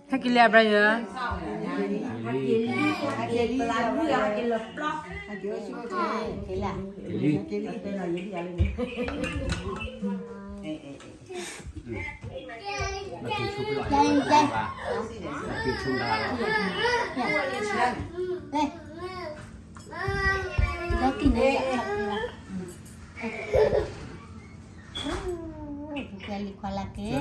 ဟဲက့ၤလံ, ဟဲက့ၤလံ အဘြၤယၢ, လံခွါလၢ်က့ၤ,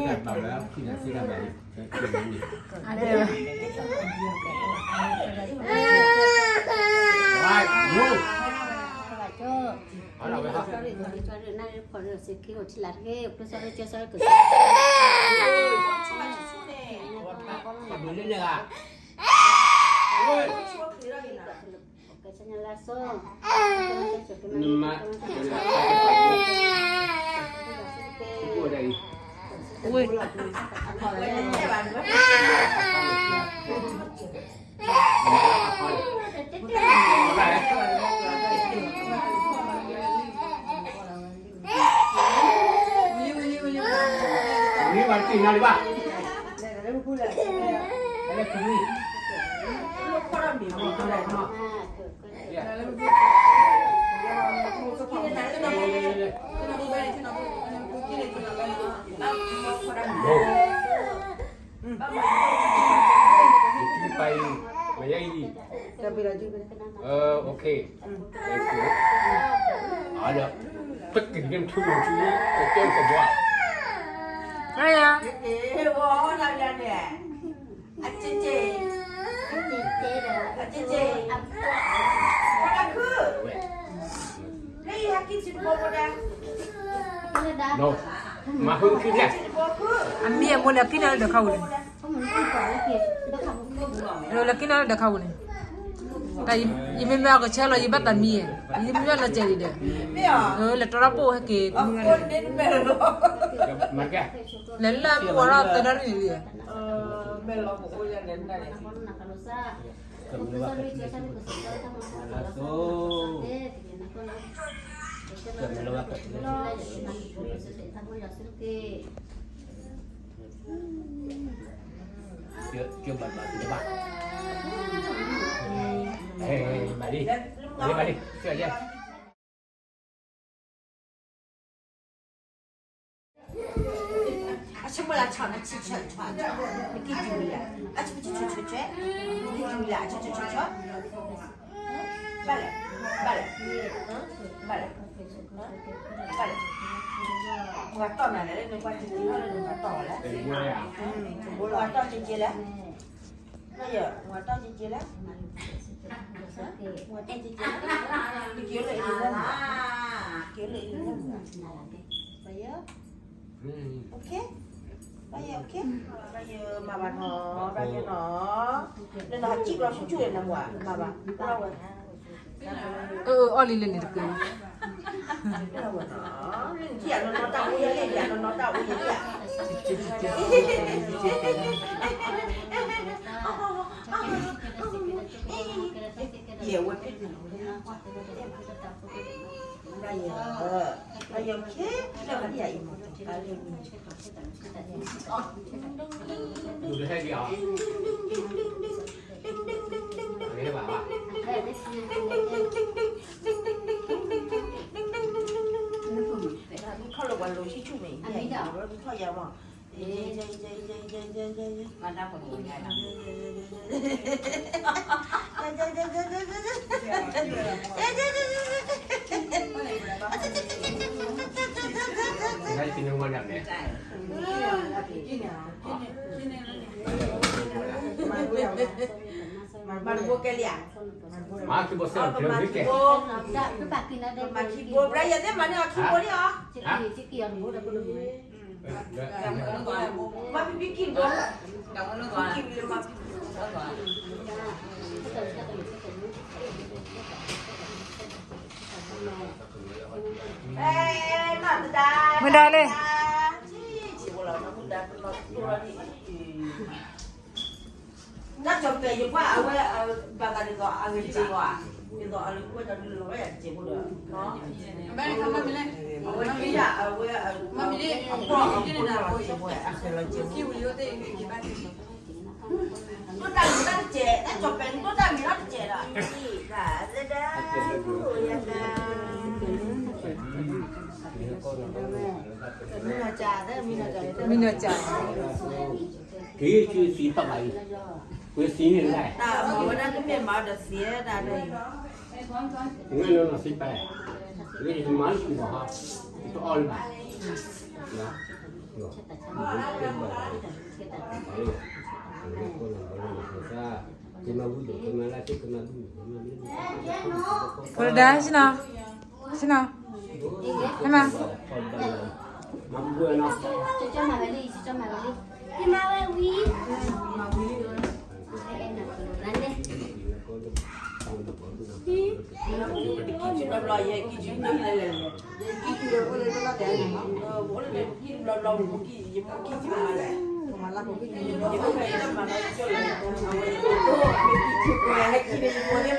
အမံအမိၢ်လၢကံၣ်နၤလၢဒၢးခါပူၤန့ၣ်, လၢကံၣ်နၤလၢဒၢးခါပူၤန့ၣ်, တၢ်ယမ့ၢ်မ့ၢ်အကဆဲးလီၤ ယဘၣ်တၢ်မံ, ယမ့ၢ်မ့ၢ်လီၤစဲးဒံးဒီး, လဲၤတီထီၣ်ပိၢ်ဟဲက့ၤ, လဲၤလၢပဝဲထီၣ်သၢနၣ်ရံၣ်န့ၣ်လံ. မၤဘၣ်နီၤ, ဘၣ်ယဲနီၤ, နနီၤဟးစံၣ်ဘျီဆူၣ်ဆူၣ်န့ၣ်နမၤ, မၤဘၣ်, အၢ အၢ အီၣ်လံလၢန့ၣ်တက့ၢ်, ယဲဝဲဖဲန့ၣ်, ဘၣ်ယဲ, ဘၣ်ယဲခဲလၢာ် ဘၣ်ယဲအံၤမၤတကါလၢန့ၣ် မၤခံဘိ, မၤခံဘိ, ဘြၤယၤသ့ၣ်မၤန့ၢ်အီၤခံဘိလံအီၤ, မၤဖံဖံခံဘိ, ခံဘိလၢမၤဖံဖံ မုၢ်ဒါန့ၣ်, နၢ်ကၠီၤပဲာ်ယပှၢ်အဝဲ ဘၣ်သးဒ်သိးအဂ့ၤတက့ၢ်ဘၣ်, ဒ်သိးအလၢကွဲဒီးဒုးလီၤဝဲယၤတက့ၢ်ဖိဒီး, အဝဲဒၣ်အဝဲ အပှၢ်အပှၢ် ဒိၣ်တၢ်မံၤတၢ်တစဲး, တၢ်ကၠီၤပဲာ်န့ၣ် ဒိၣ်တၢ်မံၤတၢ်တစဲးဒီး, မံနီၢ်ကၠး, မံနီၢ်ကၠး, က့ၤဆူသံတၢ်ဘၣ်အံၤ, ကွဲသံန့ၣ်လဲၣ်, တၢ်မၤဝဲဒၣ်တမ့ၢ်မၤဒီးသံတၢ်ဒီး, ငါနီၢ်နီၢ်သံပၢ်, လၢယတမၤလၢကူၣ်ဘၣ်ဟီ, ယတအီၣ်လၢၤဘၣ် ပရဒါဆ့နီၤ, ဆ့နီၤ, ဟဲမၤ, ဝဲန့ၣ်လၢပှၤန့ၣ် ပမၤဟ့ၣ်သီခိၣ်ဘျီ လၢခူဘျီ, လၢခူန့ၣ်ခိၣ်ဖဲန့ၣ် ပလဲၤမၤကိးလၢဖၠၣ်, ဒီဒူၣ်ဝဲန့ၣ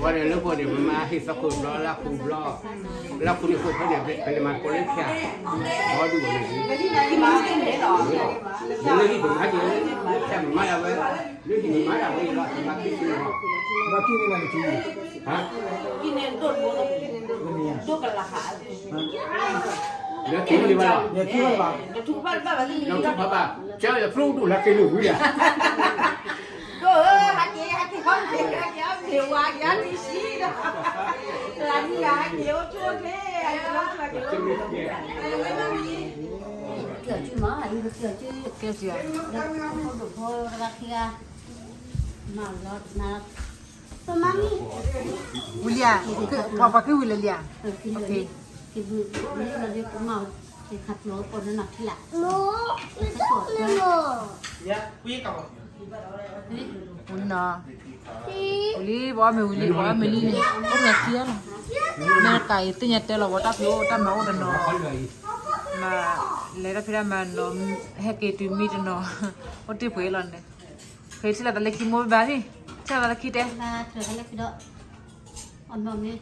်, လၢဟံၣ်ပမၤက့ၤ, လၢဖၠၣ်ပမၤဒၣ်ဝဲ, လၢဟံၣ်ပမၤဒၣ်ဝဲအံၤလီၤ ပမၤက့ၤန့ၣ်လီၤ, လၢခံန့ၣ်ဘၣ်လီၤ, လၢထူဖးဘၣ်, ကၢယဖျိဒိၣ်လၢက့ၤလိာ်ဝံၤဒီး ဒိၣ်ဧၢ, ဟဲက့ၤ, ဟဲက့ၤ, ဟဲက့ၤ, ဟဲက့ၤ, ဝါက့ၤ, ဟဲက့ၤ, ဟဲက့ၤ, ဟဲက့ၤ, ဟဲက့ၤ, ဟဲက့ၤ, အိၣ်ကၠိၣ်က့ၤ, ဟဲက့ၤ, ဟဲက့ၤ, ကၠိၣ်မး, ကၠိၣ်, ကၠိၣ်, ဒိၣ်ဖိ, ဒိၣ်ဖိ, မၤလီၤ, ဝံၤလံဧါ, ပှၤပှၤက့ၤဝံၤလၢလံဧါ, က့ၤ, က့ၤ, က့ၤ, က့ၤ, က့ၤ, က့ၤ, ဝံၤလံနီၤ, ဝံၤလံ, ပှၤအီၣ်မ့ၤဝံၤလံ, ပှၤအီၣ်မ့ၤလံန့ၣ်, အိၣ်မ့ၤခံဂၤလီၤ, မ့ၢ်တကးအံၤ သ့ၣ်ညါတဲလီၤ ပှၤတၢ်ဖံးအိၣ်တၢ်မၤအိၣ်တနီၤ, မၤ, လဲၤတၢ်ဖံးတၢ်မၤနီၤ, ဟဲက့ၤတုၤမံတနီၤ, အိၣ်တ့ၢ်ပှဲၤလီၤန့ၣ်, ဃ့ထံၣ်လိာ်သးလၢခံမိၢ်ဘၣ်ဖံ, ထံၣ်လိာ်သးလၢခံတဲ, အီၣ်နီၢ်မ့ၢ်